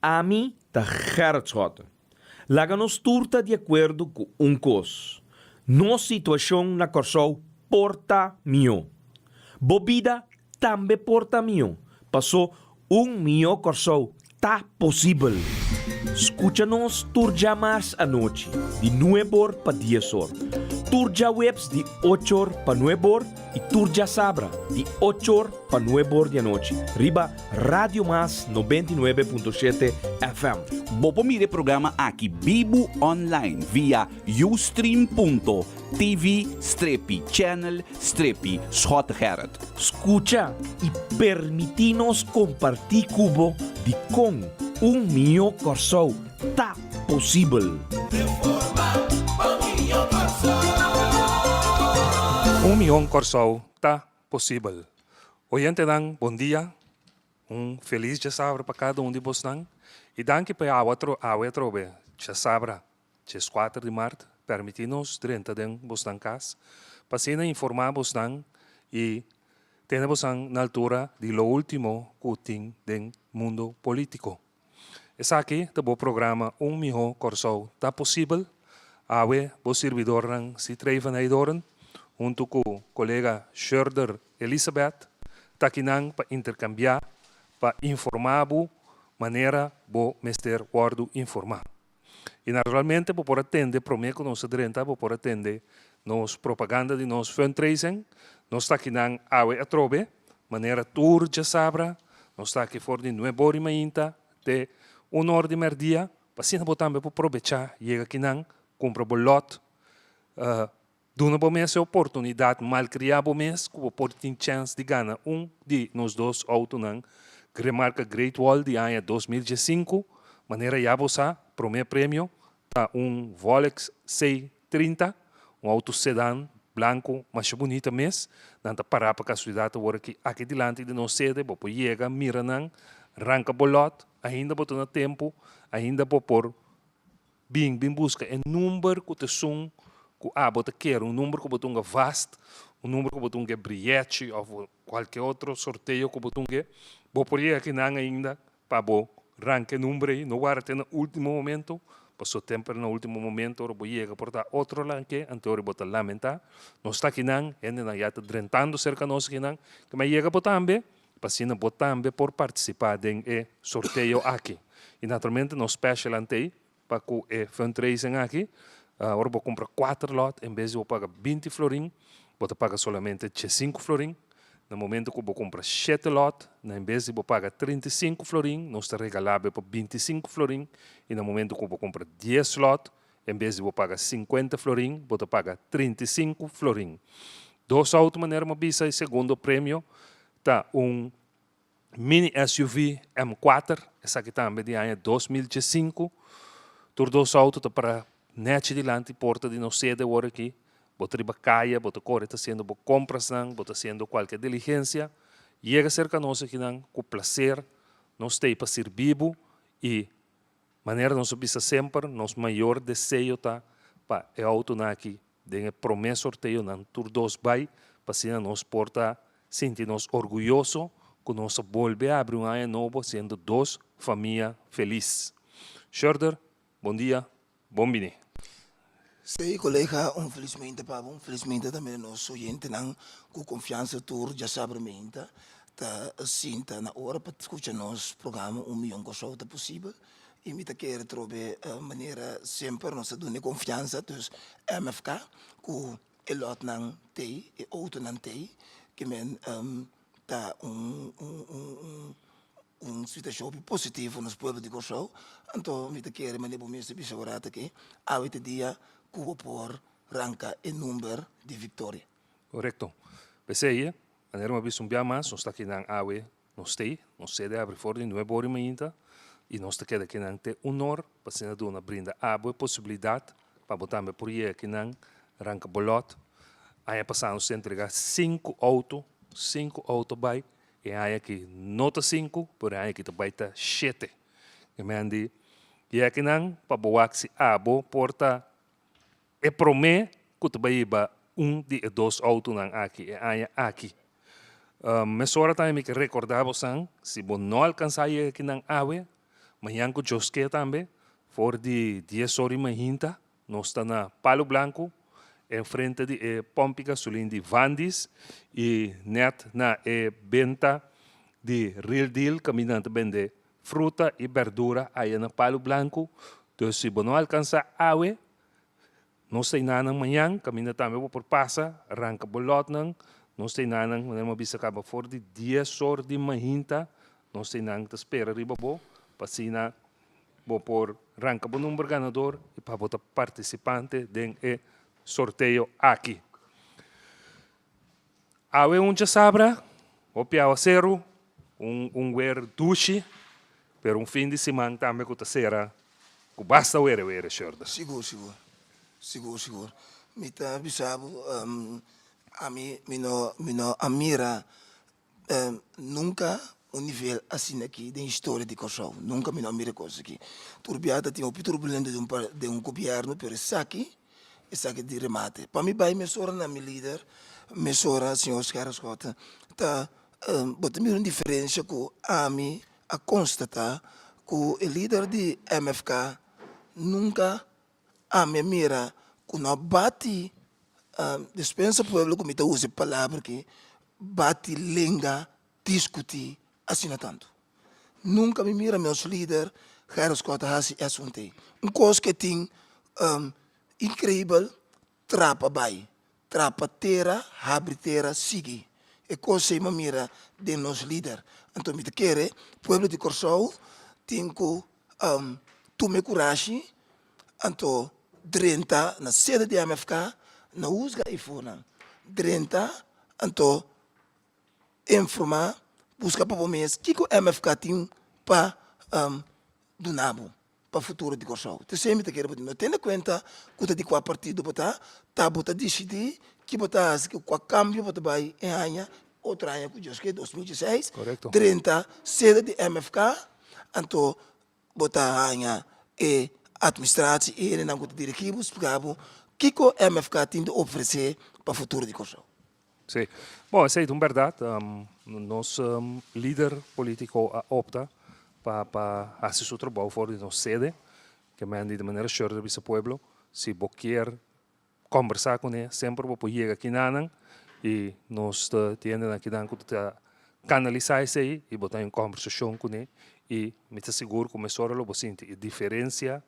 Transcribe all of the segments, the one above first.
Ami ta Gerrit Schotte. Laga nos tur ta di akuerdo ku un kos, nos situashon na Kòrsou por ta mihó. Bo bida tambe por ta mihó, pasó un mihó Kòrsou ta posibel. Skucha nos tur djamars anochi di nuebor pa diesor, tur djaweps di ochor pa nuebor i tur djasabra di ochor pa nuebor di anochi riba Radio Mas 99.7 FM. Bo por mira e programa aki bibu online via ustream.tv strepi channel strepi Schottegerrit. Skucha i permití nos kompartí ku bo dikon un mihó Kòrsou ta posibel. Un mihó Kòrsou ta posibel. Oyentenan bon dia, un felis djasabra pa kada un di bosnan i danki pa e awa awe atrobe djasabra 14 di mart permití nos drenta den bosnan kas pa asina informá bosnan i tene bosnan na altura di lo último ku tin den mundo polítiko. Esaki ta bo programa Un Mihó Kòrsou Ta Posibel. Awe bo sirbidornan Citrey van Heydoorn huntu ku kolega Shurder Elisabeth ta akinan pa interkambiá pa informá bo manera bo mester wòrdu informá. I naturalmente bo por a tende promé ku nos a drenta bo por a tende nos propaganda di nos fundraising. Nos ta akinan awe atrobe manera tur djasabra. Nos ta aki for di nuebor i mainta te un or di merdia pa asina bo tambe por probechá yega akinan kumpra bo lòt. Duna bo mes e oportunidat, malkriá bo mes ku bo por tin chèns di gana un di nos dos outonan Gremarka Great Wall di aña 2015. Manera ya bo sa, promé premio ta un Volex C30, un outo sedan blanku masha bunita mes. Nan ta pará pa kasualidat awor aki aki dilanti di nos sede. Bo por yega, mira nan, ranka bo lòt. Ainda bo ta na tempu, ainda bo por Bin, bin buska e number ku ta esun ku abo ta kere, un number ku bo tunga vast, un number ku bo tunga e briyechi òf kualke otro sorteo ku bo tunga, bo por yega kinan ainda pa bo ranka e number ei, no warda te na ultimo momento, pasobra temper na ultimo momento ora bo yega por ta otro lanke, anto ora bo ta lamentá. Nos ta kinan, hendenan ya ta drentando serka nos kinan, ke men yega bo tambe, pa asina bo tambe por partisipá den e sorteo aki. I naturalmente nos special antei pa ku e fundraising aki, ora bo kumpra kuater lòt en bes di bo paga 20 florin, bo ta paga solamente 15 florin. Na momento ku bo kumpra shete lòt, na en bes di bo paga 35 florin, nos ta regalá bo pa 25 florin. I na momento ku bo kumpra 10 lòt, en bes di bo paga 50 florin, bo ta paga 35 florin. Dos outo manera mi a bisa e segundo premio ta un mini SUV M4, esaki tambe di aña 2015. Tur dos outo ta para nechi dilanti porta di nos sede awor aki. Bo ta riba kaya, bo ta kore ta hasiendo bo komprasnan, bo ta hasiendo kualke diligensia. Yega serka nos akinan ku plaser, nos ta ei pa sirbi bo i manera nos a bisa semper, nos mayor deseo ta pa e outonan aki den e promé sorteonan tur dos bai, pa asina nos por ta sinti nos orguyoso ku nos a bolbe abri un aña nobo siendo dos famia felis. Shurder, bon dia, bon bini. Sí, kolega, un felis meinta pa bo, un felis meinta tambe na nos oyentenan ku konfiansa tur djasabra meinta ta sinta na ora pa skucha nos programa Un Miyon Kòrsou Ta Posibel i mi ta kere trobe manera semper nos ta duna e konfiansa dus MFK ku e lòtnan t'ei, e outonan t'ei, ke men ta un un un situashon hopi positivo nos pueblo di Kòrsou, anto mi ta kere manera bo mes ta bisa ora aki, awe ta e dia ku bo por ranka e number di viktoria. Korekto. P'esei, manera mi a bisa un bia mas, nos ta kinan awe nos t'ei, nos sede a abri for di nuebe ora i mainta i nos ta keda kinan te un or pa asina duna brinda abo e posibilidat pa bo tambe por yega kinan ranka bo lòt. Aña pasá nos a entregá sinku outo, sinku outo bai E aña aki no ta sinku, pero e aña aki ta bai ta shete. E men di, I akinan pa bo wak si abo por ta e promé ku ta bai hiba un di e dos outonan aki e aña aki. Mesora tambe mi ke rekordá bosan, si bo no alkansá yega akinan awe, Mañan ku Dios ke tambe, for di dies ora i mainta, nos ta na Palo Blanco, enfrente di e pòmpi gasolin di Vandis i nèt na e benta di Real Deal kaminda nan ta bende fruta i bèrdura aya na Palo Blanco. Dus si bo no alkansá awe, Nos ta enanan mañan, kaminda tambe bo por pasa, ranka bo lòtnan. Nos ta enanan, manera mi a bisa kaba, for di dies or di mainta nos ta enan ta spera riba bo pa asina bo por ranka bo number ganador i pa bo ta partisipante den e sorteo aki. Awe un djasabra, hopi awaseru, un un wer dushi, pero un fin di siman tambe ku ta sera ku basta were were, Shurda. Sigur, sigur. Sigur, sigur. Mi ta bisa bo, ami mi no mi no a mira nunka un nivel asina aki den historia di Kòrsou. Nunka mi no a mira e kos aki. Tur biaha ta tin hopi turbulento den un den un gobièrnu, pero esaki Esaki di remate. Pa mi bai mesora na mi lider, mesora señor Gerrit Schotte, ta bo ta mira un diferencia cu ami a constata cu e lider di MFK nunca ami a mira cu no a bati, despensa pueblo cu mi ta usa e palabra aki, bati lenga discuti asina tanto. Nunca mi mira nos lider Gerrit Schotte haci e asunto ey. Un cos ke tin increibel, trapa bay, trapa tera, habri tera, sigui. E cos ey mi a mira den nos lider. Anto mi ta kere pueblo di Corsou tin cu tuma e curashi anto drenta na sede di MFK, no huzga eyfonan, drenta anto Informá, buska pa bo mes kiko MFK tin pa duna bo pa futuro di Kòrsou. T'esei mi ta kere bo di. No tene kuenta ku ta di kua partido bo ta, ta bo ta disidí ki bo ta hasi, kua kambio bo ta bai e aña, otro aña ku Dios ke, 2016, drenta sede di MFK, anto Bo ta haña e atministratie i hendenan ku ta dirigí bo splika bo kiko MFK tin di ofresé pa futuro di Kòrsou. Sí. Bon, esei ta un bèrdat. Nos lider polítiko a opta pa pa hasi su trabou for di nos sede. Ke men di manera short ta bisa pueblo, si bo kier Kombersá kuné, semper bo por yega kinanan i nos ta tin hendenan kinan ku ta kanalisá esei i bo ta den kombersashon kuné i mi ta sigur ku mesora lo bo sinti e diferensia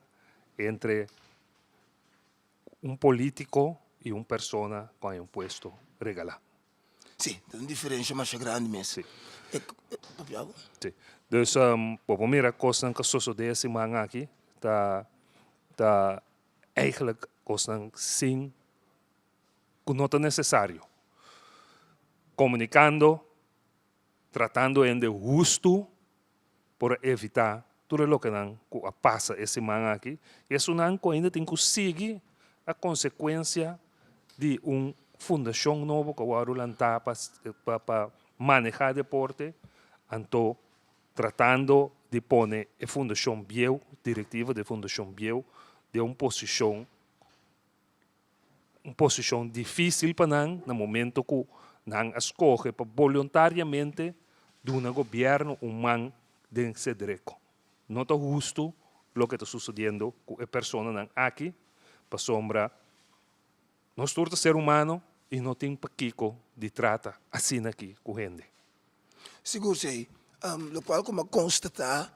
entre un polítiko i un persona ku haña un puesto regalá. Sí, ta un diferensia masha grandi mes. Sí. Sí. Dus bo por mira kosnan ku a sosodé e siman aki ta ta Eigenlijk kosnan sin ku no ta nesesario. Komunikando, tratando hende hustu por a evitá tur e lokenan ku a pasa e siman aki i esunnan ku ainda tin ku sigui a konsekuensia di un fundashon nobo ku a wòrdu lantá pa pa manehá deporte, anto tratando di pone e fundashon bieu, direktiva di e fundashon bieu, den un posishon, un posishon difísil pa nan na momento ku nan a skohe pa boluntariamente duna gobièrnu un man den Sedreko. No ta hustu loke ta susediendo ku e personanan aki, pasobra nos tur ta ser humano i no tin pakiko di trata asina aki ku hende. Sigur si. Lokual ku mi a konstatá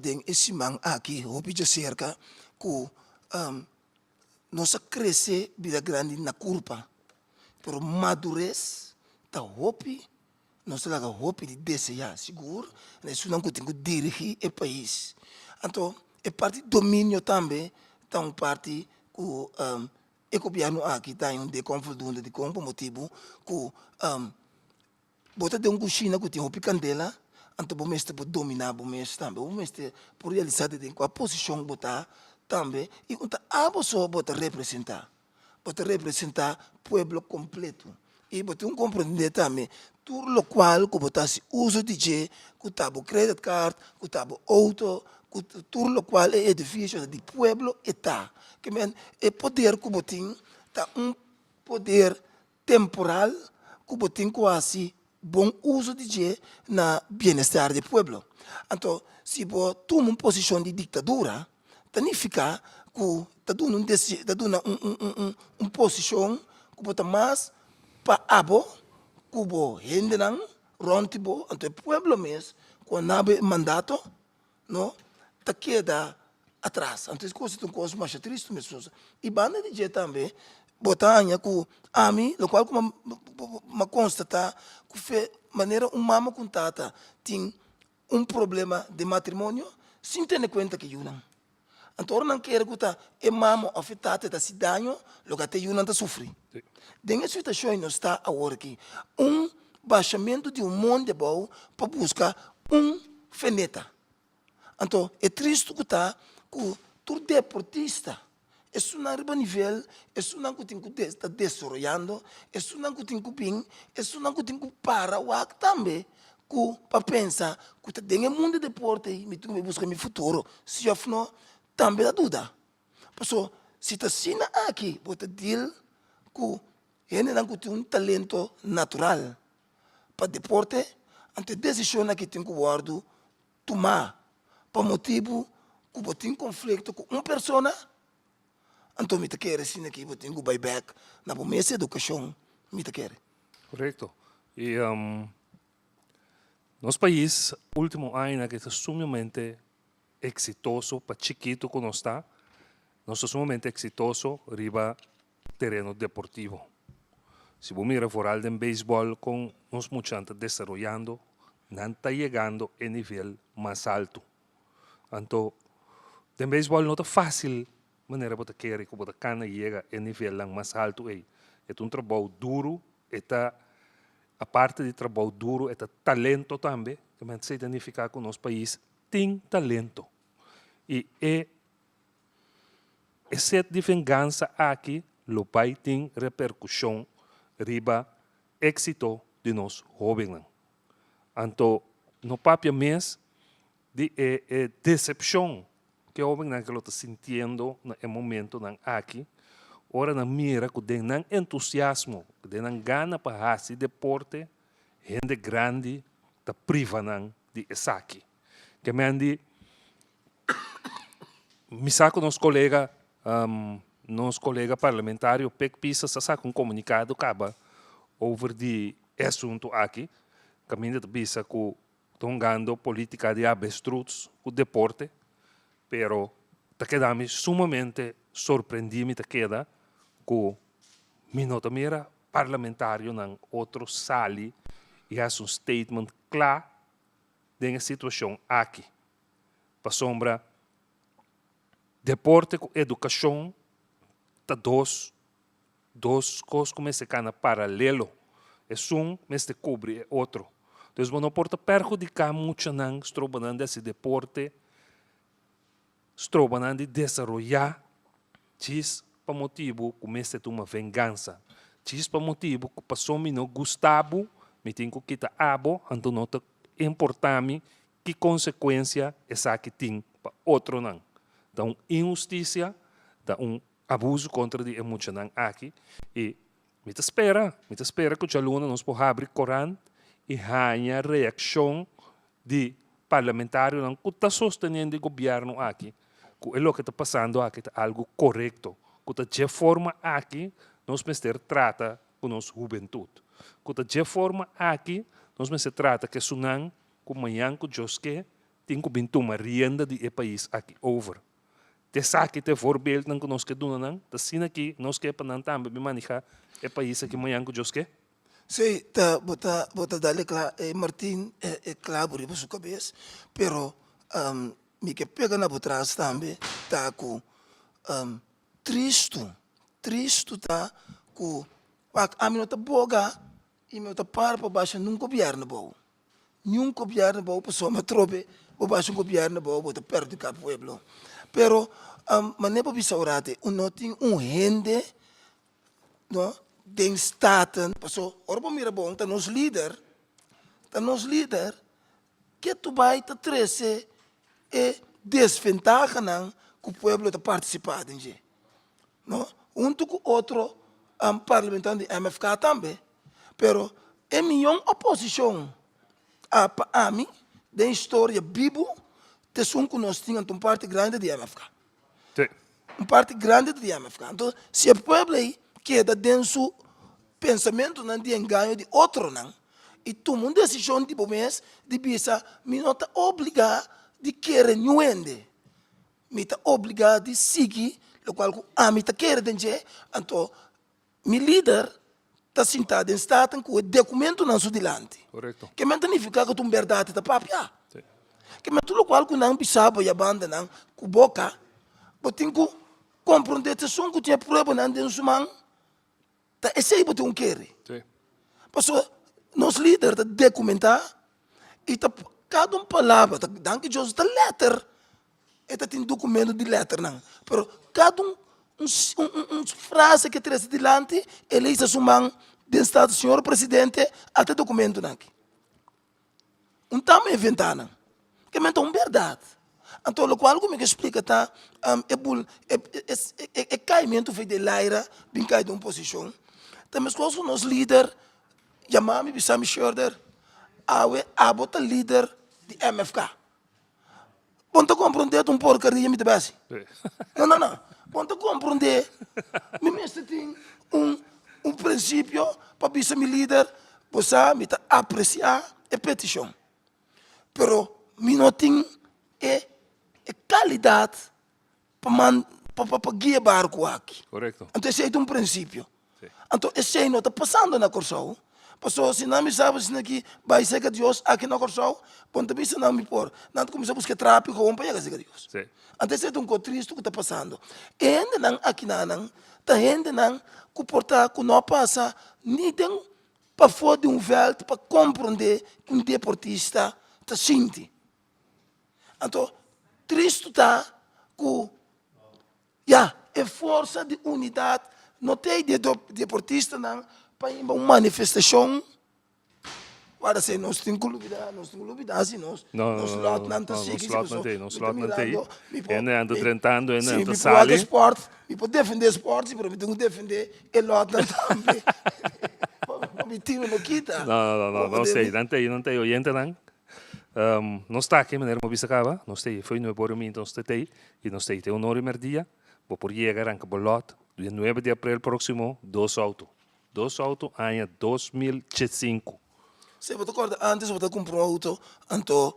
den e siman aki hopi djaserka ku nos a krese bira grandi na kurpa, pero madures ta hopi, nos ta laga hopi di deseá, sigur na esunnan ku tin ku dirigí e pais. Anto e parti dominio tambe ta un parti ku e gobièrnu aki ta haña un dekonvoldoende dikon pa motibu ku Bo ta den un kushina ku tin hopi kandela, anto bo mester por dominá bo mes tambe. Bo mester por realisá di den kua posishon bo ta tambe i ku ta abo so bo ta representá. Bo ta representá pueblo kompleto. I bo tin ku komprendé tambe tur lokual ku bo ta hasi uso di dje, ku ta bo credit card, ku ta bo outo, ku tur lokual e edifisio ta di pueblo e ta. Ke men e poder ku bo tin ta un poder temporal ku bo tin ku hasi. bon uso di dje na bienestar di e pueblo. Anto si bo tuma un posishon di diktadura ta nifiká ku ta duna un ta duna un un posishon ku bo ta mas pa abo ku bo hendenan rònt di bo, anto e pueblo mes ku a naba e mandato no ta keda atras. Anto es kos ta un kos masha tristu mes sosa. I banda di dje tambe bo ta haña ku ami lokual ku m'a konstatá ku fe manera un mama ku un tata tin un problema den matrimonio sin tene kuenta ku e yunan. Anto ora nan kere ku ta e mama òf e tata ta hasi daño loke ata e yunan ta sufri. Den e situashon ei nos ta awor aki, un bashamentu di un mondi abou pa buska un feneta. Anto e tristu ku ta ku tur deportista, esunnan riba nivel, esunnan ku tin ku ta desaroyando, esunnan ku tin ku bin, esunnan ku tin ku para wak tambe ku pa pensa ku ta den e mundu di deporte ei mi tin ku bai buska mi futuro, si òf no tambe ta duda. Paso si ta asina aki bo ta deal ku hendenan ku tin un talento natural pa deporte, anto e desishon aki tin ku wòrdu tumá pa motibu ku bo tin konflikto ku un persona, anto mi ta kere asina aki bo tin ku bai bèk na bo mes edukashon, mi ta kere. Korekto. I nos pais ultimo añanan aki ta sumamente eksitoso pa chikitu ku nos ta, nos ta sumamente eksitoso riba tereno deportivo. Si bo mira vooral den beisbòl kon nos muchanan ta desaroyando, nan ta yegando e nivel mas altu. Anto den beisbòl no ta fásil manera bo ta kere ku bo ta kana yega e nivelnan mas altu ei. E ta un trabou duru, e ta aparte di trabou duru e ta talento tambe, esei ta nifiká ku nos pais tin talento i e E set di vengansa aki lo bai tin repercusion riba exito di nos hobennan. Anto no papia mes di e e decepcion cu e hobennan ke lo ta sintiendo na e momentonan aki ora nan mira cu den nan entusiasmo, den nan gana pa haci deporte, hende grandi ta priva nan di esaki. Ke men di Mi sa ku nos kolega, nos kolega parlamentario Pek Pisas a saka un komunikado kaba over di e asuntu aki, kaminda ta bisa ku ta hungando politika di abestruz ku deporte, pero ta keda mi sumamente sorprendí mi ta keda ku mi no ta mira parlamentarionan otro sali i hasi un statement kla den e situashon aki. Pasobra deporte ku edukashon ta dos dos kos ku mester kana paralelo. Esun mester kubri e otro. Dus bo no por ta perhudiká muchanan stroba nan di hasi deporte, stroba nan di desaroyá djis pa motibu ku mester tuma vengansa, djis pa motibu ku pasobra mi no gusta bo mi tin ku kita abo anto no ta importá mi Ki konsekuensia esaki tin pa otronan? Ta un inhustisia, ta un abuso kontra di e muchanan aki i mi ta spera, mi ta spera ku djaluna nos por habri korant i haña reakshon di parlamentarionan ku ta sosteniendo e gobièrnu aki ku e loke ta pasando aki ta algu korekto, ku ta dje forma aki nos mester trata ku nos hubentut, ku ta dje forma aki nos mester trata ku esunnan ku mañan ku Dios ke tin ku bin tuma rienda di e pais aki over. Te esaki ta e voorbeeldnan ku nos ke duna nan, ta asina ki nos ke pa nan tambe bin maneha e pais aki mañan ku Dios ke. Sí, ta bo ta bo ta dal e kla e Martin e e klabu riba su kabes, pero mi ke pega na bo tras tambe ta ku tristu, tristu ta ku wak ami no ta boga i mi no ta para pa basha nun gobièrnu bou. Niun gobièrnu bou pasobra atrobe bo basha un gobièrnu bou bo ta perhudiká pueblo. Pero manera bo bisa ora te un no tin un hende no den staten paso ora bo mira bon ta nos lider ta nos lider ke tu bai ta trese e desventahanan ku pueblo ta partisipá den dje no huntu ku otro parlamentario di MFK tambe pero. E mion oposishon a pa ami den historia bibu ta esun ku nos tin anto un parti grandi di MFK. Un parti grandi ta di MFK. Anto si e pueblo ei keda den su pensamentunan di engaño di otronan i tuma un desishon di bo mes di bisa mi no ta obligá di kere niun hende, mi ta obligá di sigui lokual ku ami ta kere den dje, anto Mi lider ta sintá den Staten ku e dokumentunan su dilanti. Korekto. Ke men ta nifiká ku ta un bèrdat e ta papia. Sí. Ke men tur lokual ku nan bisa bo ya bandanan ku boka, bo tin ku komprondé ta esun ku tin e pruebanan den su man, ta esei bo tin ku kere. Sí. Pasobra nos lider ta dokumentá i ta kada un palabra, ta danki Dios ta lèter. E ta tin documento di letternan, pero cada un un frase ke trese dilanti e lesa su man den stato señor presidente ata e documentonan aki. Un tamba inventa nan, ke men ta un berdad. Anto lokual ku mi ke splika ta e bul e kaimentu for di laira bin kai den un posishon ta meskos ku nos lider yama mi bisa mi shorder awe abo ta lider di MFK. Bon ta komprondé ta un porkaria mi ta besi. No, no, no. Bon ta komprondé mi mester tin un un prinsipio pa bisa mi lider, bo sa mi ta apresiá e petishon, pero mi no tin e e kalidat pa man pa pa guia e barku aki. Korekto. Anto esei ta un prinsipio. Anto esei no ta pasando na Kòrsou, pasobra si nan bisa bo asina ki bai serka Dios aki na Kòrsou, bo no ta bisa nan mi por, nan ta kuminsá buska e tráfiko hon pa yega serka Dios. Anto esei ta un kos tristu ku ta pasando. E hendenan akinanan ta hendenan ku por ta ku no a pasa ni den pafó di un vèlt pa komprondé ku un deportista ta sinti. Anto tristu ta ku Ya, e forsa di unidat no ta ei di e deportistanan pa himba un manifestashon. Wara si nos tin ku lubida, nos tin ku lubida si nos nos lòtnan ta sigui si paso mi ta mirando mi por si mi por wak sport, mi por defende sport si pero mi tin ku defende e lòtnan tambe pa mi tino no kita. No, no, no, no, no, nan ta ei, nan ta ei, oyentenan. Nos ta aki, manera mi a bisa caba, nos ta ei fo'i nuebe ora minta nos ta ei y nos ta ei te un ora y merdia. Bo por yega ranca bo lot dia nuebe di april proximo, dos auto. Dos auto aña 2005. Si bo ta corda antes bo ta cumpra un auto anto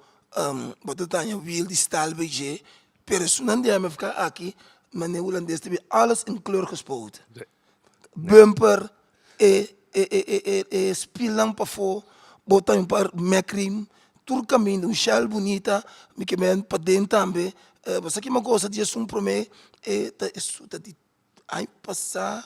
bo ta daña wiel di staal bay dje, pero esunnan di MFK aki manera hulandes ta bin alles in kleur gespoten. Bumper, e e e e e spilnan pafó, bo ta un par mekrim, tur kaminda un shèl bunita, mi ke men paden tambe, bo sa kima gosa di esun promé e ta esun ta di aña pasá,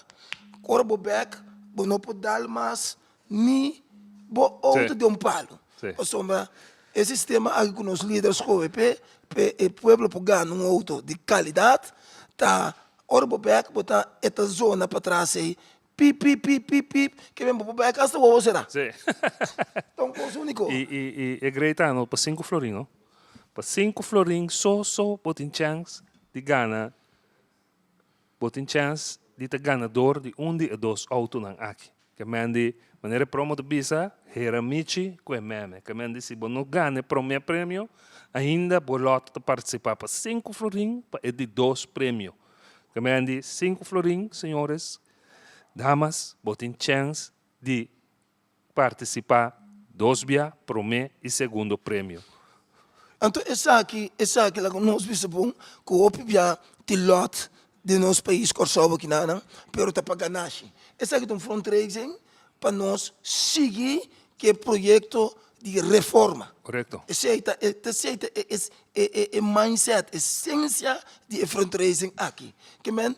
ora bo bèk bo no por dal mas ni bo outo den un palu, pasobra e sistema aki ku nos lider skohe p'e p'e e pueblo por gana un outo di kalidat ta ora bo bèk bo ta e ta zona patras ei Pip, pip, pip, pip, pip, ke men bo por bai kas ta wowo sera. Sí. Ta un kos úniko. I, i, i e grei ta no pa sinku florin, no. Pa sinku florin so so bo tin chèns di gana, bo tin chèns di ta ganador di un di e dos outonan aki. Ke men di, manera e promo ta bisa, hera michi ku e meme. Ke men di si bo no gana e promé premio, ainda bo lòt ta partisipá pa sinku florin pa e di dos premio. Ke men di sinku florin, señores, damas, bo tin chèns di partisipá dos bia, promé i segundo premio. Anto esaki, esaki laga nos bisa bon ku hopi bia tin lòt den nos pais Kòrsou akinanan, pero ta pa ganashi. Esaki ta un frontraising pa nos sigui ku e proyekto di reforma. Korekto. Esei ta e esei ta e e e mindset, esensia di e frontraising aki. Ke men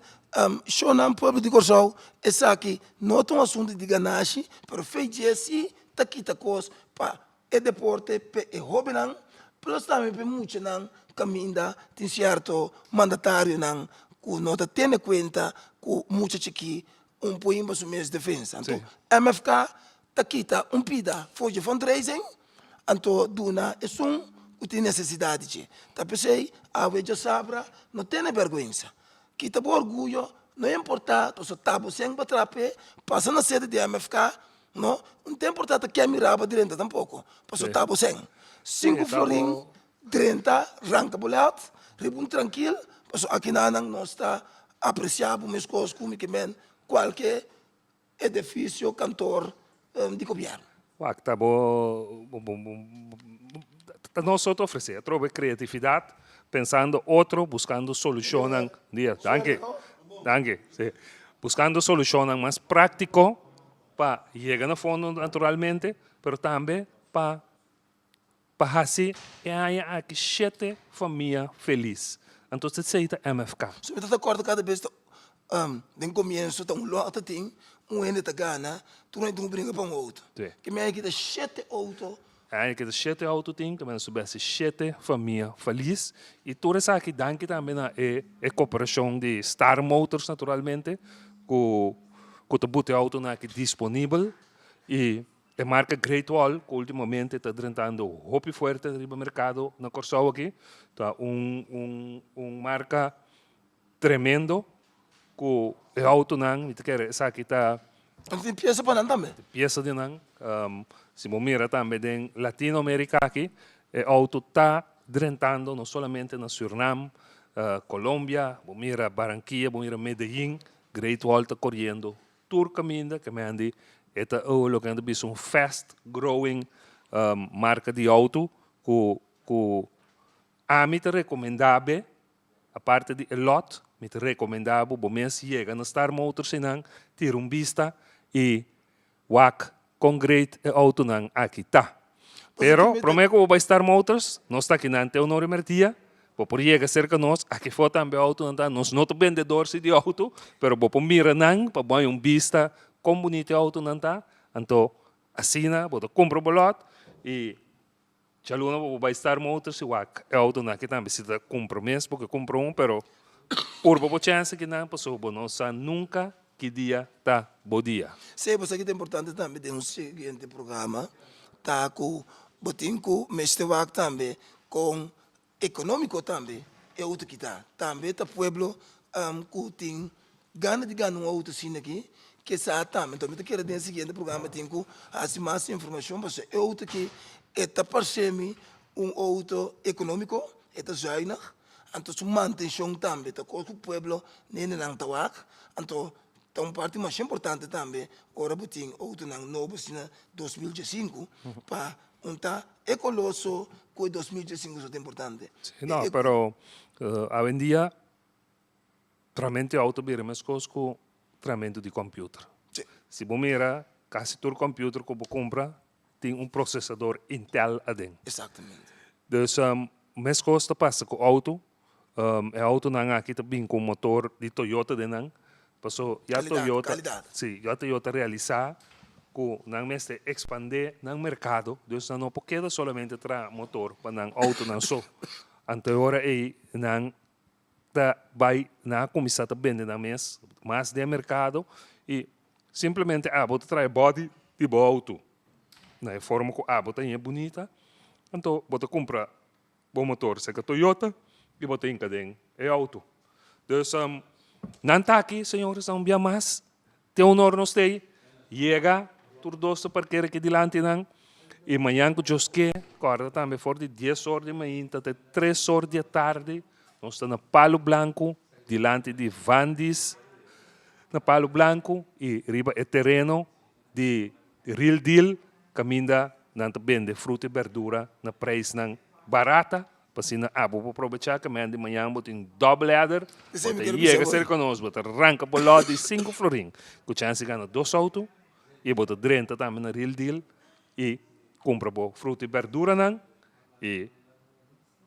shownan pueblo di Kòrsou esaki no ta un asuntu di ganashi, pero fe dje si ta kita kos pa e deporte pa e hóbennan, plus tambe pa e muchanan kaminda tin sierto mandatarionan ku no ta tene kuenta ku mucha chikí un por himba su mes defensa. Anto MFK ta kita un pida for dje fundraising anto duna esun ku tin nesesidat di dje. Ta p'esei awe djasabra no tene bèrgwensa. Kita bo orguyo, no importá pasobra ta bo sèn pa traha p'e, pasa na sede di MFK. No, un tempo ta ta ke miraba drenta tampoco, paso ta bo sen. Sinku florin drenta, ranka bo lèt, riba un trankil, paso akinanan nos ta apresia bo meskos ku mi ke men kualke edifisio, kantor di gobièrnu. Wak, ta bo, ta nos so ta ofresé, atrobe kreatividat, pensando otro, buskando solushonnan, dia, danki, danki, si, buskando solushonnan mas práktiko pa yega na fondo naturalmente, pero tambe pa pa hasi e aña aki shete famia felis. Anto esei ta MFK. So mi ta ta kòrda kada bes ta den komienso ta un lòt ta tin un hende ta gana tur hende tin ku bringa pa un outo. Ke mi aña kita shete outo. E aña kita shete outo tin ke mi a subi hasi shete famia felis i tur esaki danki tambe na e e koperashon di Star Motors naturalmente ku ku ta buta e outonan aki disponibel i E marka Great Wall ku ultimamente ta drentando hopi fuerte riba merkado na Kòrsou aki ta un un un marka tremendo ku e outonan mi ta kere esaki ta. Nan tin piesa pa nan tambe. Tin piesa di nan. Si bo mira tambe den Latino Amerika aki e outo ta drentando no solamente na Surnam, Colombia, bo mira Barranquilla, bo mira Medellin, Great Wall ta koriendo Tur kaminda ke mendi e ta loke nan ta bisa un fast growing marka di outo ku ku ami ta rekomendá be aparte di e lot mi ta rekomendá bo bo mes yega na Star Motors einan tira un bista i wak kon great e outonan aki ta. Pero promé ku bo bai Star Motors nos ta akinan te un ora i merdia Bo por yega serka nos, aki for tambe outonan ta, nos no ta bendedor si di outo, pero bo por mira nan pa bo haña un bista kon bunito e outonan ta, anto asina bo ta kumpra bo lòt i djaluna bo por bai Star Motors i wak e outonan aki tambe si ta kumpra mes bo ke kumpra un, pero purba bo chèns akinan pasobra bo no sa nunka ki dia ta bo dia. Sí, bo sa ki ta importante tambe den un siguiente programa ta ku bo tin ku mester wak tambe kon Economico tambe e auto ki ta. Tambe ta pueblo cu tin gana di gana un auto asina aki ke sa tambe. Enton mi ta kere den e siguiente programa tin cu haci mas informacion pasobra e auto aki e ta parce mi un auto economico, e ta zuinig, anto su mantencion tambe ta cos cu pueblo nendenan ta wak. Anto ta un parti masha importante tambe ora bo tin autonan nobo asina 2015 pa Un ta e koloso ku e 2015 so ta importante. Si no, pero awendia tramento di auto bira meskos ku tramento di computer. Si. Si bo mira kasi tur computer ku bo kumpra tin un procesador Intel aden. Exactamente. Dus meskos ta pasa ku auto. E autonan aki ta bin ku motor di Toyota den nan, paso ya Toyota, si, ya Toyota realisa ku nan mester ekspandé nan merkado, dus nan no por keda solamente traha motor pa nan autonan so. Anto e ora ei nan ta bai, nan a kuminsá ta bende nan mes mas den merkado i simplemente abo ta traha e body di bo auto na e forma ku abo ta haña bunita, anto bo ta kumpra Bo motor seka Toyota y bo ta hinca den e auto. Dus nan ta aki, señores, un bia mas. Te honor nos t'ey. Yega, tur dos ta parker aki dilanti nan. Y mañan cu Dios ke, corda tambe for di dies or di mainta te tres or di e tardi, nos ta na Palo Blanco, dilanti di Vandy's na Palo Blanco y riba e tereno di Real Deal kaminda nan ta bende fruta i berdura na preisnan barata pa asina abo por probechá ke mañan di mañan bo tin double header, bo ta yega serka nos, bo ta ranka bo lòt di sinku florin ku chèns di gana dos outo i bo ta drenta tambe na Real Deal i kumpra bo fruta i berduranan i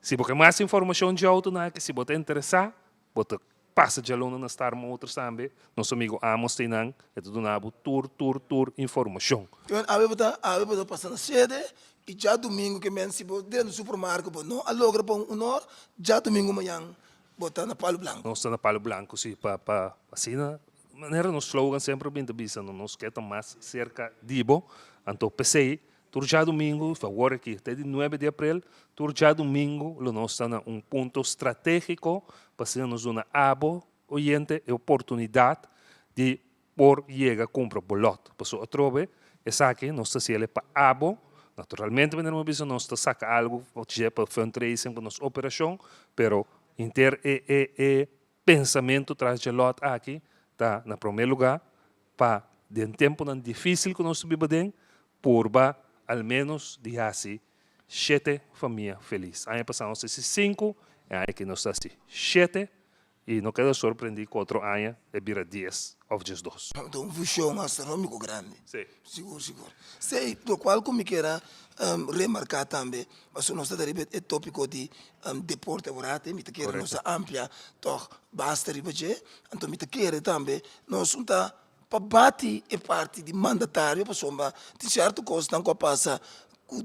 si bo ke mas informashon dje outonan aki si bo ta interesá bo ta Pasa djaluna na Star Motors tambe, nos amigo Amos ta einan, e ta duna bo tur, tur, tur informacion. Kimen awe bo ta, awe bo ta pasa na sede y djadumingo ke men si bo drenta supermarket bo no a logra pa un honor, djadumingo mañan bo ta na Palo Blanco. Nos ta na Palo Blanco si, pa, pa asina, manera nos slogan semper a bin ta bisa, no nos ke ta mas cerca di bo, anto p'esey Tur djadumingu, awor aki te di nuebe di aprel, tur djadumingu lo nos ta na un punto strategico pa asina nos duna abo, oyente, e oportunidad di por yega cumpra bo lot. Pasobra atrobe Esaki nos ta hasiel pa abo. Naturalmente manera mi a bisa nos ta saka algu dje pa fundraising pa nos operashon, pero henter e e e pensamentu tras dje lòt aki ta na promé lugá pa den tempunan difísil ku nos ta biba den, purba al ménos di hasi shete famia felis. Aña pasá nos ta hasi sinku, e aña aki nos ta hasi shete. I no keda sorprendí ku otro aña e bira dies òf diesdos. Ta un fushon astronómiko grandi. Sí. Sigur, sigur. Sí, lokual ku mi kier a remarká tambe, pasobra nos ta ta riba e tópiko di deporte aworat, mi ta kere nos a amplia tòg basta riba dje, anto mi ta kere tambe nos un ta pa bati e parti di mandatario pasobra tin sierto kosnan ku a pasa ku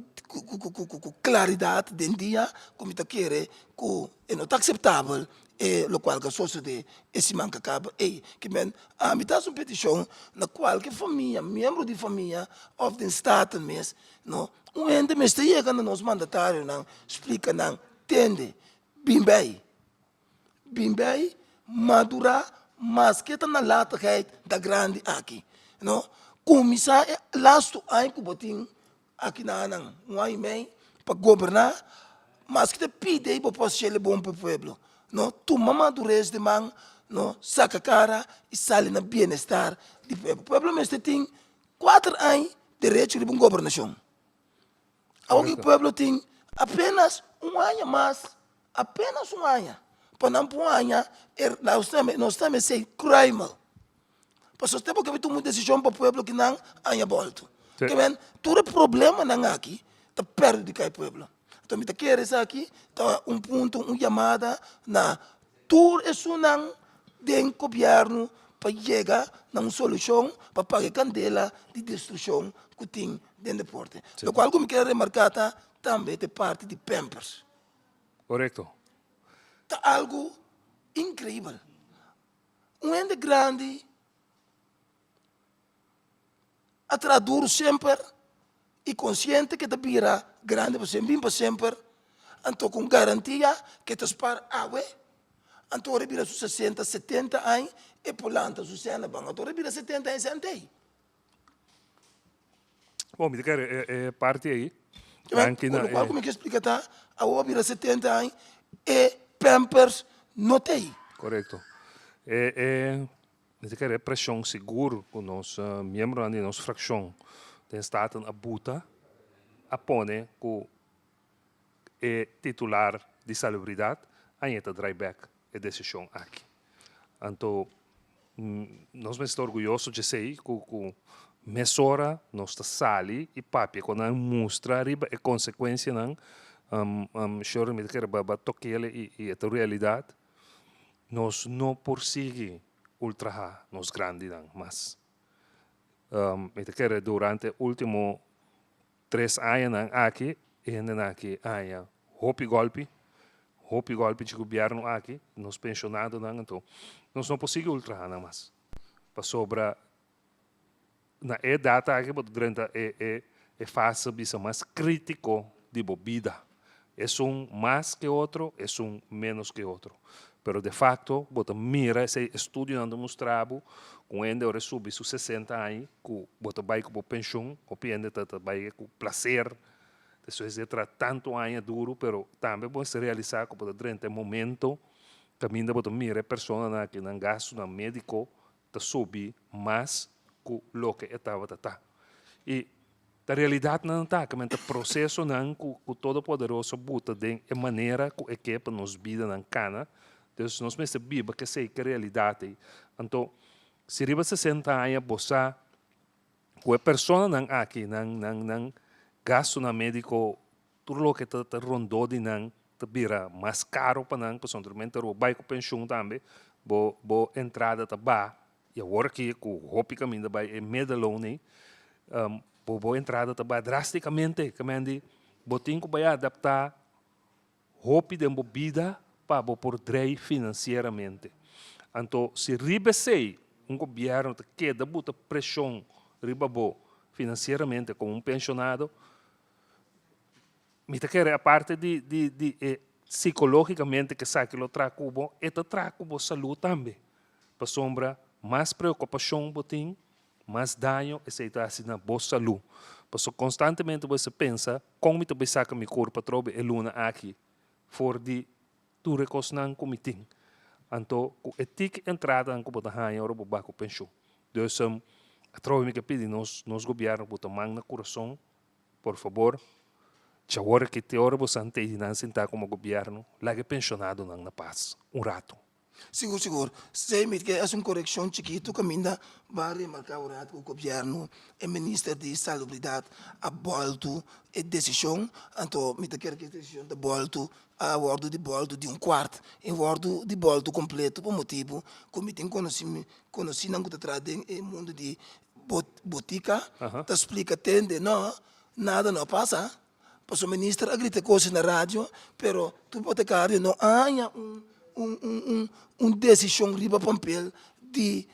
ku klaridat den dia ku mi ta kere ku e no ta akseptabel e lokual ku a sosodé e siman ku a kaba ei. Ke men ami ta hasi un petishon na kualke famia, miembro di famia òf den Staten mes no, un hende mester yega na nos mandatarionan splika nan, tende, bin bei. Bin bay madura maske ta nalatigheid ta grandi aki no cuminsa e lastu aña cu bo tin aki na nan un aña y mey pa goberna maske ta pidi ey bo por haciel e bon pa e pueblo no tuma madurez di man no saca cara y sali na bienestar di pueblo pueblo mester tin cuater aña derecho riba un gobernacion. Awor ki pueblo tin apenas un aña mas, apenas un aña, pa nan por haña e nos tambe nos tambe esei kruimel. Pasobra te bo ke tuma un desishon pa pueblo ki nan haña bolto. Ke men tur e problemanan aki ta perhudiká e pueblo. Anto mi ta kere esaki ta un punto, un yamada na tur esunnan den gobièrnu pa yega na un solushon pa paga e kandela di destrukshon ku tin den deporte. Lokual ku mi kier remarká ta tambe ta e parti di pampers. Korekto. Ta algu inkreibel. Un hende grandi a traha duru semper i konsiente ke ta bira grandi pa semper, bin pa semper, anto ku un garantia ke ta spar awe, anto ora e bira su sesenta, setenta aña e por lanta su sèn aban, anto ora e bira setenta aña sèn t'ei. Bon, mi ta kere e e parti ei. Danki na Lokual ku mi ke splika ta, awor a bira setenta aña e pampers no t'ei. Korekto. E e Mi ta kere presion sigur ku nos miembronan di nos frakshon den Staten a buta a pone ku e titular di Salubridat a yeta drai bek e desishon aki. Anto nos mester ta orguyoso djesei ku ku mesora nos ta sali i papia ku nan mustra riba e konsekuensianan. Shorley mi ta kere ba tok'el i e ta realidat. Nos no por sigui ultrahá nos grandinan mas. Mi ta kere durante último tres añanan aki e hendenan aki a haña hopi gòlpi, hopi gòlpi dje gobièrnu aki, nos penshonadonan, anto nos no por sigui ultrahá nan mas pasobra Na e edat aki bo ta drenta e e e fase bisa mas kritiko di bo bida. Esun mas ke otro, esun menos ke otro. Pero de facto bo ta mira esei estudionan ta mustra bo ku un hende ora e subi su sesenta aña ku bo ta bai ku bo penshun, hopi hende ta ta bai ku plaser despues di a traha tantu aña duru, pero tambe bo mester realisa ku bo ta drenta e momento kaminda bo ta mira e personanan aki nan gastunan mediko ta subi mas ku loke e tabata ta. I ta realidatnan ta ke men ta prosesonan ku ku Todopoderoso buta den e manera ku e ke pa nos bidanan kana. Dus nos mester biba ku esei ke realidat ei. Anto si riba sesenta aña bo sa ku e personanan aki nan nan nan gastunan mediko Tur loke ta ta rondó di nan ta bira mas karo pa nan, pasobra naturalmente ora bo bai ku penshun tambe bo bo entrada ta baha i awor aki ku hopi kaminda bai e middelloon ei bo bo entrada ta baha drastikamente. Kamendi bo tin ku bai adaptá hopi den bo bida pa bo por drei finansieramente. Anto si riba esei un gobièrnu ta keda buta preshon riba bo finansieramente komo un penshonado, Mi ta kere aparte di di di e psicologicamente ke esaki lo traha ku bo, e ta traha ku bo salud tambe. Pasobra mas preocupacion bo tin, Mas daño esei ta hasi na bo salú. Pasobra konstantemente bo mester pensa, kon mi ta bai saka mi kurpa atrobe e luna aki for di tur e kosnan ku mi tin? Anto ku e tiki entradanan ku bo ta haña ora bo bai ku penshun. Dus atrobe mi ke pidi nos nos gobièrnu ku ta man na kurason, por fabor, djawor aki te ora bo san tei nan sintá komo gobièrnu, laga e penshonadonan na pas un ratu. Sigur sigur. Sey mi ke hasi un korekshon chikitu kaminda bo a remarká un rat ku gobièrnu e minister di salubridat a bòltu e desishon. Anto mi ta kere ku e desishon ta bòltu a wòrdu di bòltu di un kuart i wòrdu di bòltu kompleto pa motibu ku mi tin konosí konosínan ku ta traha den e mundu di botika ta splika tende no nada no a pasa. Pasobra minister a grita cosas na radio, pero tur boticario no a haña un un un un un decision riba papel di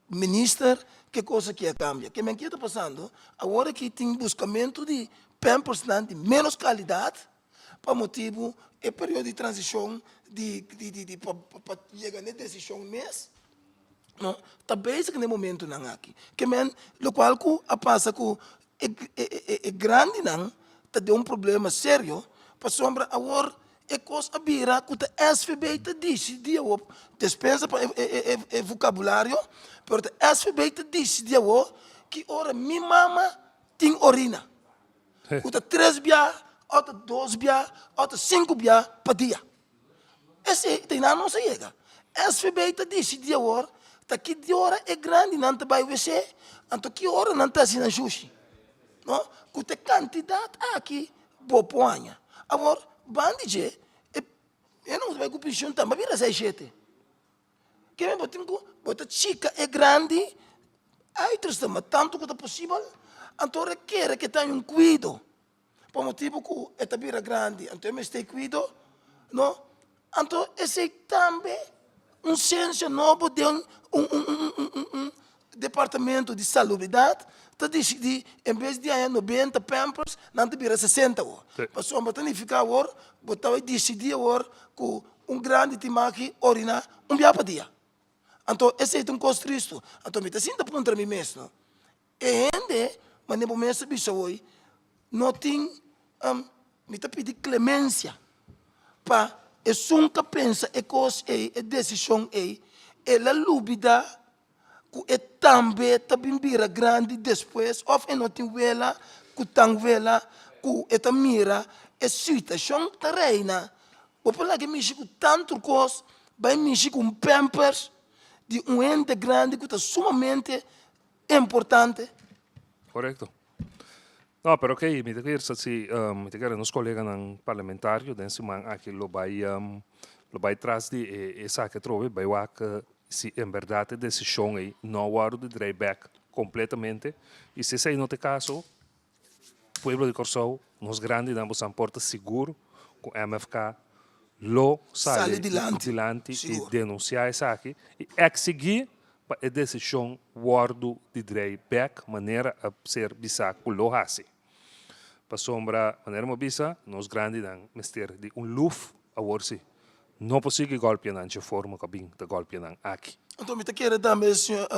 minister ke cosa ki a cambia. Ke men ke ta pasando? Awor aki tin buscamento di pampersnan di menos calidad pa motibu e periodo di transicion di di di di pa pa yega na e decision mes no ta bezig na e momentonan aki. Ke men locual cu a pasa cu E e grandinan ta den un problema serio pasobra awor e kos a bira ku ta SVB ta disidí awor, despensa pa e vokabulario, pero ta SVB ta disidí awor ki ora mi mama tin orina, ku ta tres bia òf ta dos bia òf ta sinku bia pa dia. Esei ta nan nos a yega. SVB ta disidí awor ta ki di ora e grandinan ta bai wc, anto ki ora nan ta hasi nan shushi. No, ku ta e kantidat aki bo por haña. Awor, ban di dje, e hende ku ta bai ku penshon tambe a bira seis shete. Ke bo tin ku bo ta chika e grandi uiterste, ma tantu ku ta posibel, anto ora e kere ke ta haña un kuido. Pa motibu ku e ta bira grandi, anto e mester e kuido, no? Anto esei tambe un siensia nobo den un un un un un un departamento di salubridat ta disidí en bes di haña nobenta pampers nan ta bira sesenta awor. Pasobra ta nifiká awor bo ta bai disidí awor ku un grandi tin maki oriná un bia pa dia. Anto esei ta un kos tristu. Anto mi ta sinta puntra mi mes, no? E hende, manera bo mes a bisa hoy, no tin, mi ta pidi clemencia pa esun ta pensa e cos ey, e decision ey, el a lubida cu e tambe ta bin bira grandi despues of e no tin wela cu tan wela cu e ta mira e situacion ta reina. Bo por laga e mishi cu tanto cos, bay mishi cu un pampers di un hende grandi cu ta sumamente importante. Korekto. No, pero okey, mi ta kier sa si mi ta kere nos koleganan parlamentario den siman aki lo bai lo bai tras di e esaki atrobe, bai wak si en bèrdat e desishon ei no a wòrdu di drei bèk kompletamente i si esei no ta e kaso, Pueblo di Kòrsou, nos grandinan bo san por ta sigur ku MFK lo sali dilanti i denunsiá esaki i eksigí pa e desishon wòrdu di drei bèk manera a ser bisá ku lo hasi. Pasobra, manera mi a bisa, nos grandinan mester di un luf awor si. No por sigui gòlpia nan dje forma ku a bin ta gòlpia nan aki. Anto mi ta kere tambe, señor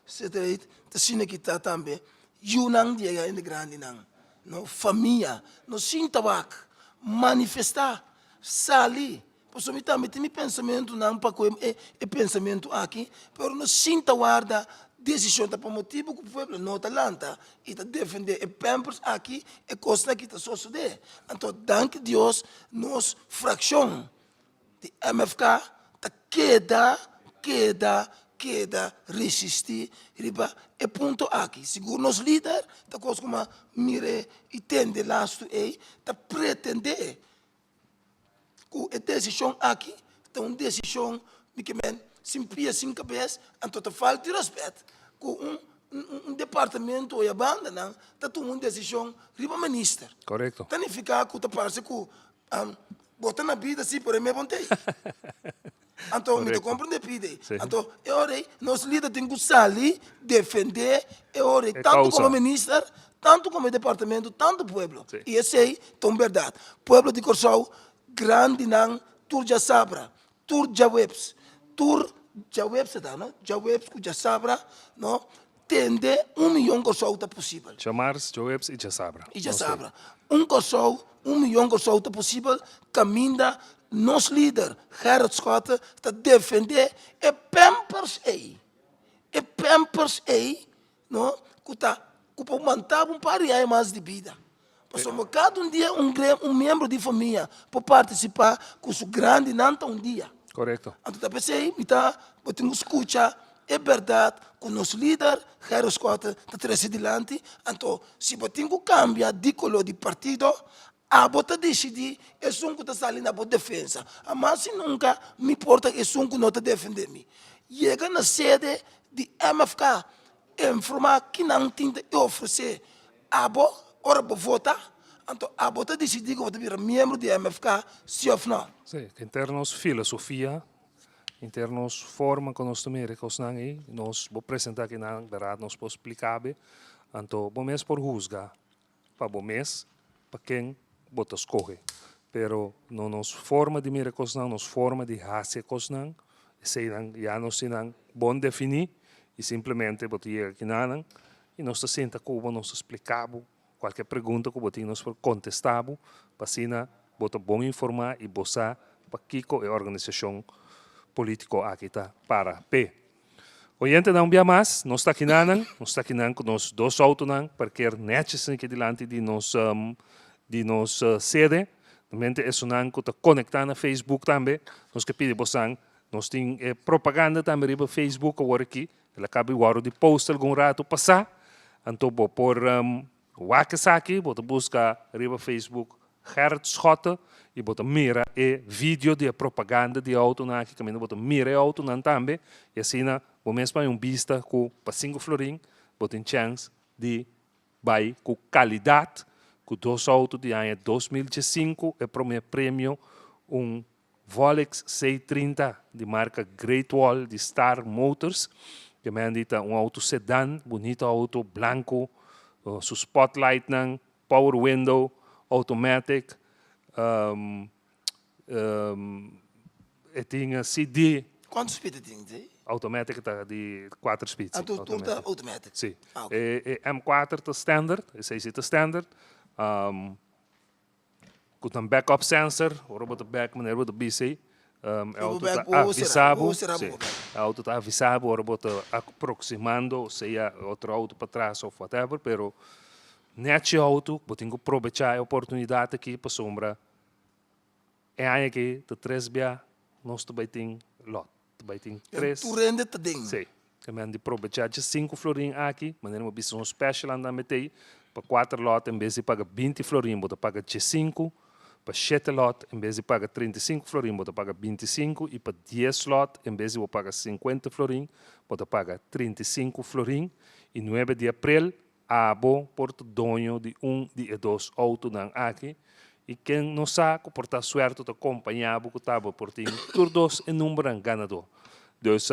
Cedreit, ta asina ki ta tambe Yunan di e hende grandinan, no famia, no sinta wak, manifestá, sali. Pasobra mi tambe tin mi pensamentunan pa ku e e pensamentu aki, pero no sinta warda desishon. Ta pa motibu ku pueblo no ta lanta i ta defendé e pampers aki, e kosnan aki ta sosodé. Anto danki Dios nos frakshon di MFK ta keda, keda, keda resistí riba e punto aki. Sigur nos lider ta kos kuma mir'é i tende lastu ei ta pretendé ku e desishon aki ta un desishon mi ke men sin pia sin kabes, anto ta falta di rèspèt ku un un departamento oya bandanan ta tuma un desishon riba minister. Korekto. Ta nifiká ku ta parse ku Bo ta na bida si, pero e me bon tei. Anto mi ta comprende pide. Anto e ora ei nos lider tin cu sali defende e ora ei tanto como minister, tanto como e departamento, tanto pueblo. Y esey ta un berdad. Pueblo di Corsou, grandinan tur djasabra, tur djaweps, tur. Djaweps ta, no? Djaweps ku djasabra, no? Tende un miyon Kòrsou ta posibel. Djamars, djaweps i djasabra. I djasabra. Un Kòrsou, un miyon Kòrsou ta posibel kaminda nos lider Gerrit Schotte ta defendé e pampers ei. E pampers ei, no? Ku ta, ku por manta bo un par di aña mas di bida. Pasobra kada un dia un un miembro di famia por partisipá ku su grandinan ta un dia. Korekto. Anto ta p'esei mi ta bo tin ku skucha e bèrdat ku nos lider Gerrit Schotte ta trese dilanti. Anto si bo tin ku kambia di koló di partido, abo ta disidí esun ku ta sali na bo defensa. Hamas i nunka mi por ta esun ku no ta defendé mi. Yega na sede di MFK, informá kinan tin ta ofresé Abo, ora bo vota, anto abo ta disidí ku bo ta bira miembro di MFK, sí òf nò. Sí, henter nos filosofia, henter nos forma ku nos ta mira e kosnan ei, nos bo presentá kinan bèrdat nos por spliká be, anto bo mes por husga pa bo mes pa ken bo ta skohe. Pero no nos forma di mira e kosnan, nos forma di hasi e kosnan, eseinan ya nos tin nan bon definí i simplemente bo ta yega kinanan I nos ta sinta ku bo, nos ta splika bo kualke pregunta ku bo tin nos por kontestá bo pa asina bo ta bon informá i bo sa pakiko e organisashon polítiko aki ta para p'e. Oyentenan un bia mas, nos ta akinanan, nos ta akinan ku nos dos outonan parker nètjes aki dilanti di nos di nos sede. Mente esunnan ku ta konektá na Facebook tambe, nos ke pidi bosan, nos tin e propaganda tambe riba Facebook awor aki, El a caba wòrdu di post algun rato pasá, anto bo por wak esaki, bo ta buska riba Facebook Gerrit Schotte i bo ta mira e video di e propaganda di e outonan aki kaminda bo ta mira e outonan tambe i asina bo mes por haña un bista ku pa sinku florin bo tin chèns di Bai ku kalidat ku dos outo di aña 2015 e promé premio un Volix C 30 di marka Great Wall di Star Motors. Ke men di ta un outo sedan, bunito outo, blanku, su spotlightnan, power window, automatic, E tin CD. Cuanto speed e tin dje? Automatic ta di cuater speed. Anto tur ta automatic? Si. E M cuater ta standard, esey si ta standard. Cu ta backup sensor, ora bo ta back manera bo ta bisa ey, e auto ta avisa bo, si, e auto ta avisa bo ora bo ta aproximando sea otro auto patras of whatever, pero nechi auto, bo tin cu probecha e oportunidad aki pasobra E aña aki ta tres bia nos ta bai tin lot. Ta bai tin tres. Tur hende ta den. Sí. E men di probechá dje sinku florin aki, manera bo bisa un special anda metei, pa kuater lot en bes di paga binti florin bo ta paga dje sinku, pa shete lot en bes di paga 35 florin bo ta paga 25 i pa dies lot en bes di bo paga sinkuenta florin bo ta paga 35 florin i nuebe di aprel Abo por ta doño di un di e dos outonan aki i ken no sa ku por ta suerto ta kompañá bo ku ta bo por tin tur dos e numbernan ganadó. Dus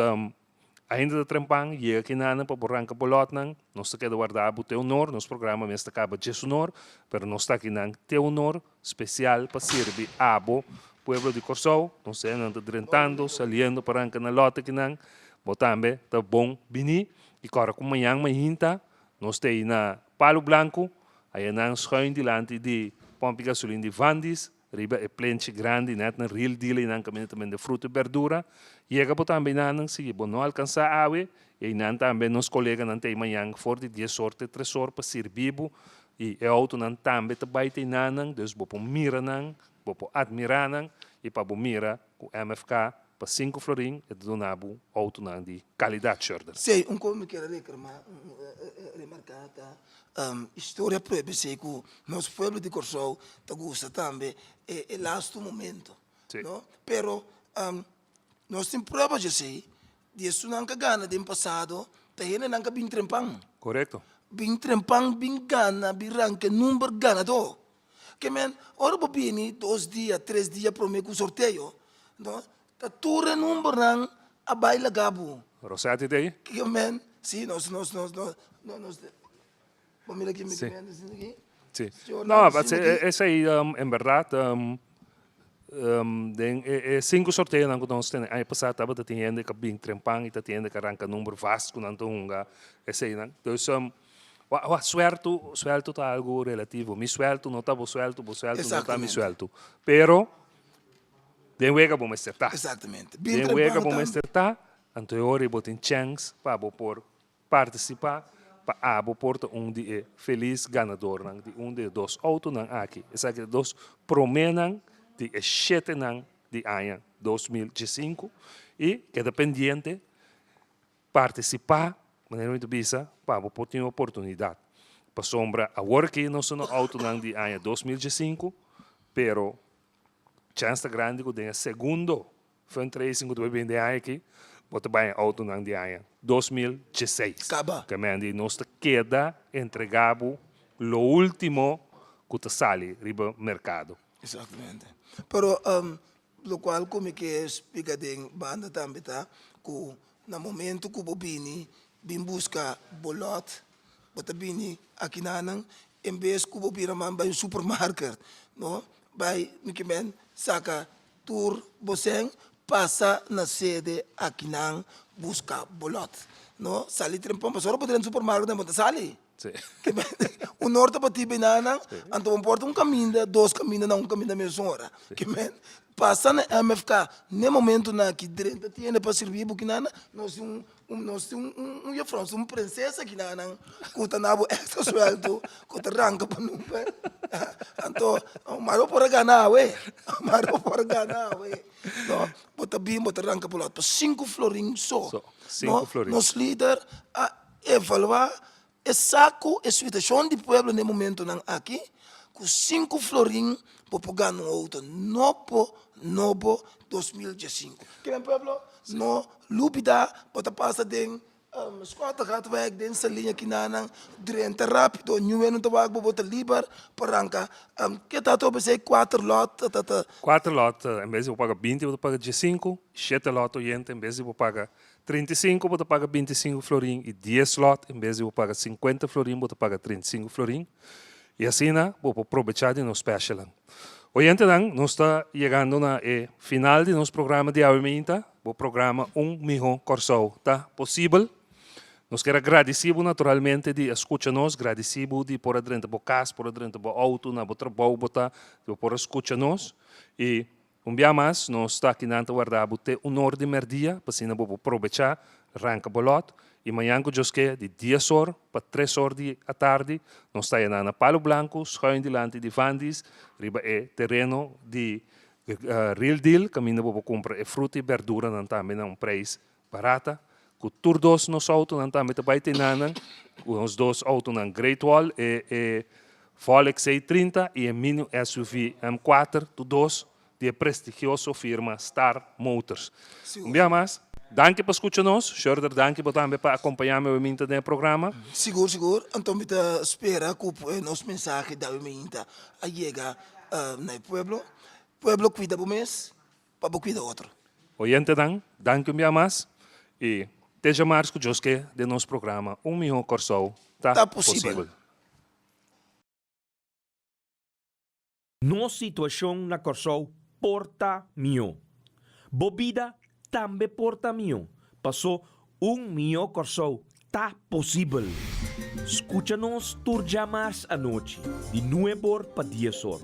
ainda ta trempan, yega kinanan pa bo ranka bo lòtnan. Nos ta keda wardá bo te honor, nos programa mes ta kaba djes honor, pero nos ta akinan te honor spesial pa sirbi abo, pueblo di Kòrsou. Nos hendenan ta drentando, saliendo pa ranka nan lòt akinan. Bo tambe ta bon bini i kòrda ku mañan mainta nos ta ei na Palu Blanku, ayanan schuin dilanti di pòmpi gasolin di Vandis, riba e plenchi grandi nèt na Real Deal einan kaminda ta bende fruta i bèrdura. Yega bo tambe einan, si bo no alkansá awe, einan tambe nos koleganan ta ei mañan for di dies or te tres or pa sirbi bo i e outonan tambe ta bai te einanan, dus bo por mira nan, bo por admirá nan i pa bo mira ku MFK pa sinku florin e ta duna bo outonan di kalidat, Shurder. Sí, un kos mi kier a rekrama, remarká ta historia prueba esei ku nos pueblo di Kòrsou ta gusta tambe e lastu momento, no? Pero nos tin prueba dje esei Di esunnan ka gana den pasado ta hendenan ka bin trempan. Korekto. Bin trempan, bin gana, bin ranka e number ganadó. Ke men, ora bo bini dos dia, tres dia promé ku sorteo, no, ta tur e numbernan a bai laga bo. Rosati ta ei? Ke men, si, nos, nos, nos, nos, nos, bo mira ki mi ke men asina aki. Si. No, esei en bèrdat. Den e e sinku sorteonan ku nos tene aña pasá tabata tin hende ku a bin trempan i ta tin hende ku a ranka number vast ku nan ta hunga eseinan. Dus wak suèltu, suèltu ta algu relativo. Mi suèltu no ta bo suèltu, bo suèltu no ta mi suèltu. Pero den wega bo mester ta. Den wega bo mester ta, anto e ora ei bo tin chèns pa bo por Partisipá pa abo por ta un di e felis ganadornan di un di e dos outonan aki. Esaki ta dos proménan di e shetenan di aña 2015 i keda pendiente partisipá, manera mi ta bisa, pa abo por tin oportunidat. Pasobra awor aki nos ta na outonan di aña 2015, pero chèns ta grandi ku den e segundo Fundraising ku ta bai bini den aña aki, bo ta bai autonan di aña 2016. Kaba. Ke men di nos ta keda entrega bo lo ultimo ku ta sali riba merkado. Exactamente. Pero lokual ku mi ke splika den banda tambe ta ku na momento ku bo bini bin buska bo lot, bo ta bini akinanan en bes ku bo bira man bai un supermarket, no, bai mi ke men saka Tur bosen pasa na sede akinan buska bolot. No sali trempon pasobra ora bo drenta supermarket nan bo ta sali. Un or ta bati binanan anto bo por ta un kaminda dos kaminda na un kaminda mesun ora. Pasa na MFK ne momentonan aki drenta tienda pa sirbi bo kinan nos tin un nos tin un jefrouw nos tin un princesa kinan ku ta na bo extra sueldo ku ta ranka pa number anto mari bo por a gana awe mari bo por a gana awe no bo ta bin bo ta ranka por lot pa sinku florin so no nos lider a evalua E sa ku e situashon di pueblo na e momentonan aki, ku sinku florin bo por gana un outo nobo nobo 2015. Kimen pueblo? No lubida bo ta pasa den Schottegatweg, den Saliña kinanan, drenta rapido, niun no ta wak bo, bo ta liber pa ranka. Ke ta atrobe esei kuater lot ta ta. Kuater lot, en bes di bo paga binti bo ta paga diesinku, shete lot oyente en bes di bo paga 35 bo ta paga 25 florin y 10 lot en bes di bo paga 50 florin bo ta paga 35 florin y asina bo por probecha di nos specialnan. Oyentenan nos ta yegando na e final di nos programa di awe mainta, bo programa Un Miho Kòrsou ta posibel. Nos kier a gradisi bo naturalmente di a skucha nos, gradisi bo di por a drenta bo kas, por a drenta bo outo, na bo trabou bo ta, di bo por a skucha nos y Un bia mas, nos ta akinan ta warda bo te un or di merdia, pa asina bo por probechá, ranka bo lòt, i mañan ku Dios ke, di dies or pa tres or di atardi, nos ta ayaná na Palo Blanku, schuin dilanti di Vandy's, riba e tereno di Real Deal, kaminda bo por kumpra e fruta i berduranan tambe na un preis barata. Ku tur dos nos outonan tambe ta bai tenanan, ku nos dos outonan Great Wall, e e Volk C30 i e mini SUV M4, tur dos di e prestigioso firma Star Motors. Un bia mas, danki pa skucha nos. Shurder, danki bo tambe pa akompañá mi awe minta den e programa. Sigur, sigur. Anto mi ta spera ku nos mensahe di awe minta a yega na e pueblo. Pueblo kuida bo mes, Pa bo cuida otro. Oyentenan, danki un bia mas y te djamars cu Dios ke den nos programa Un Miho Corsou ta Posibel. Nos situashon na Kòrsou por ta mihó. Bo bida tambe por ta mihó, pasó un mihó Kòrsou ta posibel. Skucha nos tur djamars anochi di nueb'or pa dies'or,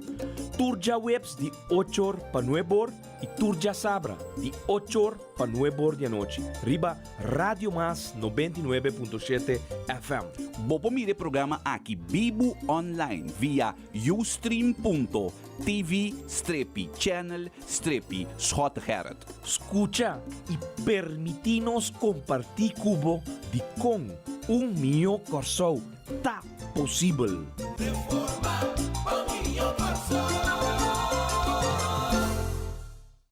tur djaweps di och'or pa nueb'or i tur djasabra di och'or pa nueb'or di anochi riba Radio Mas 99.7 FM. Bo por mira e programa aki bibu online via ustream.tv strepi channel strepi Schottegerrit. Skucha i permití nos kompartí ku bo dikon un mihó Kòrsou ta posibel.